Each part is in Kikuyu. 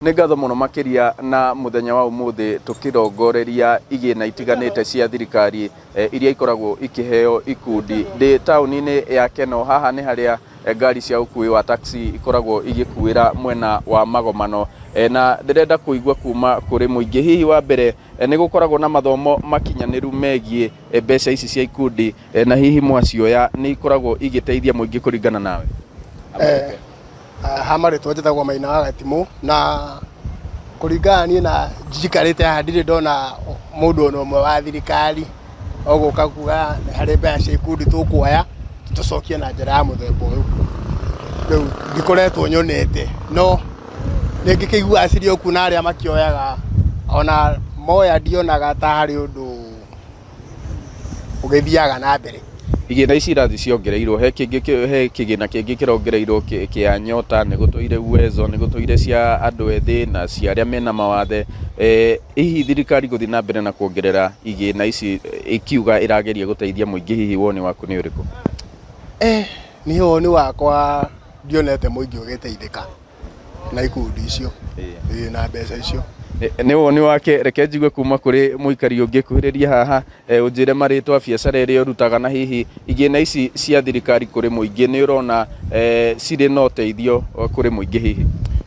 Nĩ ngatho mũno makĩria na mũthenya wa ũmũthĩ tũkĩrongoreria igĩna itiganĩte cia thirikari iria ikoragwo ikĩheo ikundi. Ndĩ taũni-inĩ ya Kenol, haha nĩ harĩa ngari cia ũkui wa taxi ikoragwo igĩkuĩra mwena wa Magomano. Na ndĩrenda kũigua kuma kũrĩ mũingĩ, hihi wa mbere nĩ gũkoragwo na mathomo makinyanĩru megiĩ mbeca ici cia ikundi na hihi mwacioya nĩ ikoragwo igĩteithia mũingĩ kũringana nawe? Ha marĩtwa njĩtagwo Maina wa Gatimũ, na kũringana niĩ na njikarĩte haha ndirĩ ndona mũndũ ona ũmwe wa thirikari ogũka kuga nĩ harĩ mbeca cia ikundi tũkuoya tũcokie na njĩra ya mũthemba ũyũ. Rĩu ndikoretwo nyonete, no nĩ ngĩkĩiguaga cirĩ o kuo na arĩa makĩoyaga ona moya ndionaga ta harĩ ũndũ ũgĩthiaga na mbere. Igĩna ici irathiĩ ciongereirwo, he kĩngĩ he kĩgĩna kĩngĩ kĩrongereirwo kĩa Nyota, nĩ gũtũire Uwezo, nĩ gũtũire cia andũ ethĩ na cia arĩa mena mawathe. Hihi thirikari gũthiĩ na mbere na kuongerera igĩna ici ĩkiuga ĩrageria gũteithia mũingĩ, hihi woni waku nĩ ũrĩkũ? Niĩ woni wakwa ndionete mũingĩ ũgĩteithĩka na ikundi icio. Ĩĩ na mbeca icio. Nĩ woni wake, reke njigue kuma kũrĩ mũikari ũngĩ, kuhĩrĩria haha ũnjĩre marĩtwa, biacara ĩrĩa ũrutaga na hihi igĩna ici cia thirikari kũrĩ mũingĩ nĩ ũrona cirĩ na ũteithio kũrĩ mũingĩ hihi?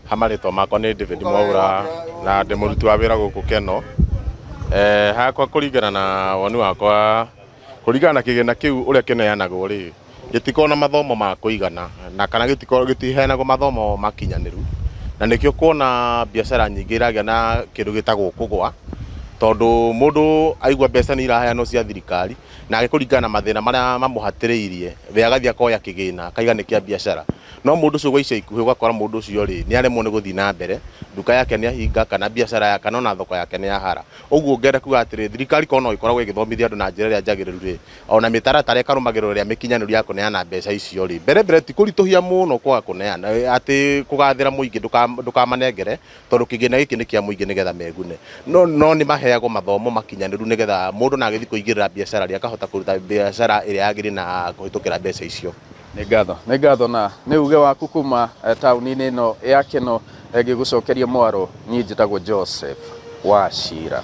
Ha marĩtwa makwa nĩ David Mwaura na ndĩ mũruti wa wĩra gũkũ Kenol. Hakwa kũringana na woni wakwa, kũringana na kĩgĩna kĩu ũrĩa kĩneanagwo rĩ, gĩtikoragwo na mathomo ma kũigana na kana gĩtiheanagwo mathomo makinyanĩru, na nĩkĩo kuona biacara nyingĩ iragĩa na kĩndũ gĩtagwo kũgwa, tondũ mũndũ aigua mbeca nĩ iraheanwo cia thirikari, nake kũringana na mathĩna marĩa mamũhatĩrĩirie, we agathiĩ akoya kĩgĩna akaiga nĩ kĩa biacara. No mũndũ ũcio gwa ica ikuhĩ ũgakora mũndũ ũcio rĩ, nĩ aremwo nĩ gũthiĩ na mbere, nduka yake nĩ ahinga kana biacara yake kana ona thoko yake nĩ yahara. Ũguo ngenda kuga atĩrĩ, thirikari korwo no ĩkoragwo ĩgĩthomithia andũ na njĩra ĩrĩa njagĩrĩru rĩ, ona mĩtaratara ĩkarũmagĩrĩrwo ĩrĩa mĩkinyanĩru ya kũneana mbeca icio rĩ, mbere mbere ti kũritũhia mũno kwaga kũneana, atĩ kũgathĩra mũingĩ ndũkamanengere, tondũ kĩgĩna gĩkĩ nĩ kĩa mũingĩ nĩgetha megune. No no nĩ maheagwo mathomo makinyanĩru nĩgetha mũndũ ona agĩthiĩ kũingĩrĩra biacara rĩ, akahota kũruta biacara ĩrĩa yagĩrĩire na kũhĩtũkĩra mbeca icio. Nĩ ngatho, nĩ ngatho na nĩ uge waku kuma taũni-inĩ ĩno ya Kenol ngĩgũcokeria mwaro, niĩ njĩtagwo Joseph Wachira.